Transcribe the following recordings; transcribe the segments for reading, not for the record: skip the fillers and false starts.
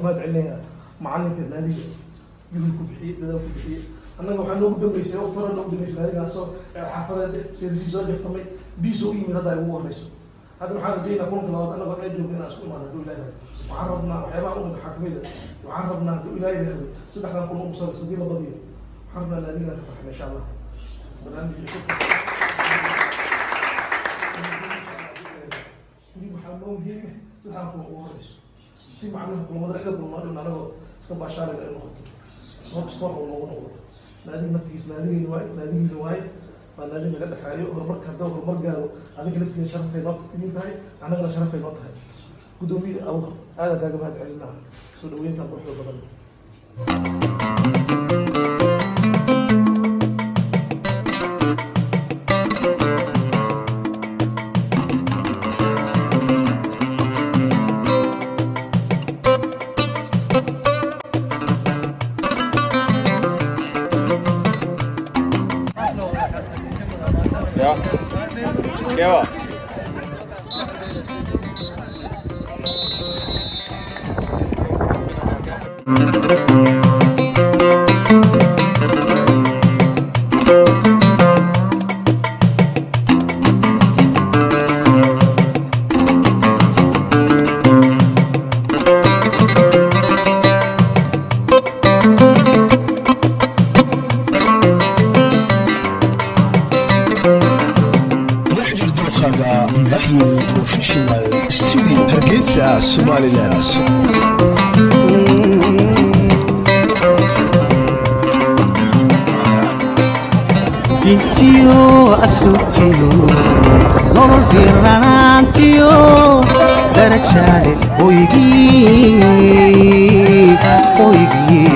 Mahad celinayaa macalinka naadiga, juhdi ku bixiyey, dadaal ku bixiyey. Annaga waxaa noogu dambeysay, waqti hore noogu dambeysay naadigaasoo xaafadeed Serie C soo jaftamay, biisoo u yimid. Hadda ay ugu horeyso. Hadda waxaan rajeynaa kulanka labaad annagoo ee joogna inaan isku imaano, hadduu Ilaah yiraahdo. Waxaan rabnaa waxyaabaha umid waxaa kamid ah, waxaan rabnaa, hadduu Ilaah yiraahdo, saddexdan kulan ugu sareysa haddii la badiyo, waxaan rabnaa naadiga inaan ka farxino, insha Allah. Barnaamij cusub weli waxaa noo muhiim ah saddexdan kulan ugu horeyso, si macnaha kulamada lixda kulan noo dhibna, anagoo iska baashaalayna ay noqoto, sabab score uu noogu noqdo. Naadiga naftigiisa naadigeena waay, naadigiina waay, waa naadi naga dhexeeyo. Horumarka hadduu horumar gaaro, adinka laftigiina sharafay noo idin tahay, annagana sharafay noo tahay. Guddoomiye Abuukar, aadan kaaga mahad celinaa soo dhaweyntan quruxda badan. Ya. ¿Qué va? Laxjir dulqaada Maxyi Professional Studio, Hargeysa, Somaliland. Dintiyo asluubtiyo nolol diiranaantiyo darajaale hoygii, hoygii,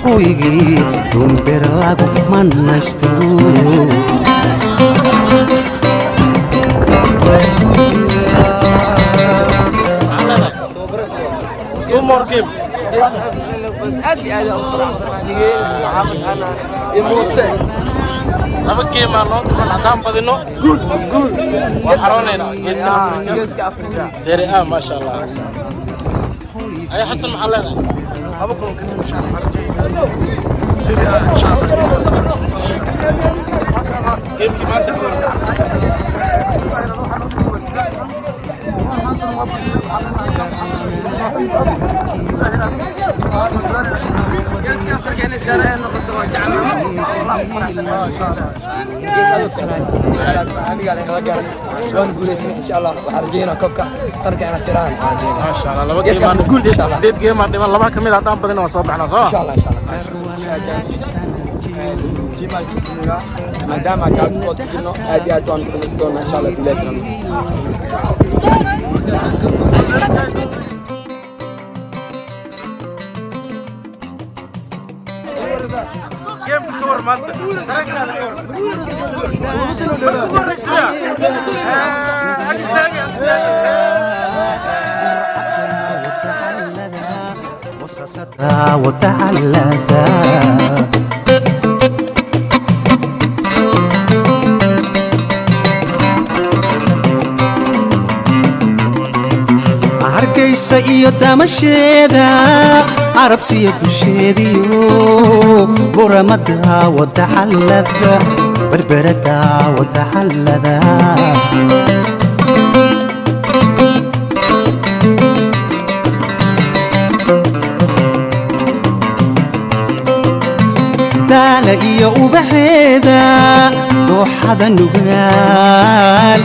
hoygii dhumber lagu manaysto. Two more game. Aad iyo aad aan u faraxsanahay saxaafad ana iyo Muuse. Laba game aa noo dhiman. Haddaan badino, guul guul, waa xaroonaynaa Geeska Afrika. Geeska Afrika. Serie A, maasha Allah. Ay Xasan, maxaa leedahay? Laba kulan kadib, insha Allah, waxaan rajeynaa Serie A, insha Allah, Geeska Afrika. Gamekii maanta gool. Geeska Afrika inay Serie A noqoto waa jeclaan. Waan guuleysanay, insha Allah. Waxaan rajeynaa koobka sanadka inaan siraan. Maasha Allah, laba game aan guul, insha Allah. 8 game aan dhiman, laba kamid ah haddaan badino waa soo baxnaa, soo insha Allah, insha Allah. Tiimaan ku maadaama kaalkood ku jirno, aad iyo aad waan ku dhamaysan doonaa, insha Allah, billahi. Gameka ka war maanta? Marka ugu horreysaya ag istaagi, ag istaagi. وتعلذا. Hargeysa iyo damasheeda, Carabsiya dusheediyo buramada wadacalada, Berberada wadacalada. Daala iyo ubaxeeda, dooxada Nugaal.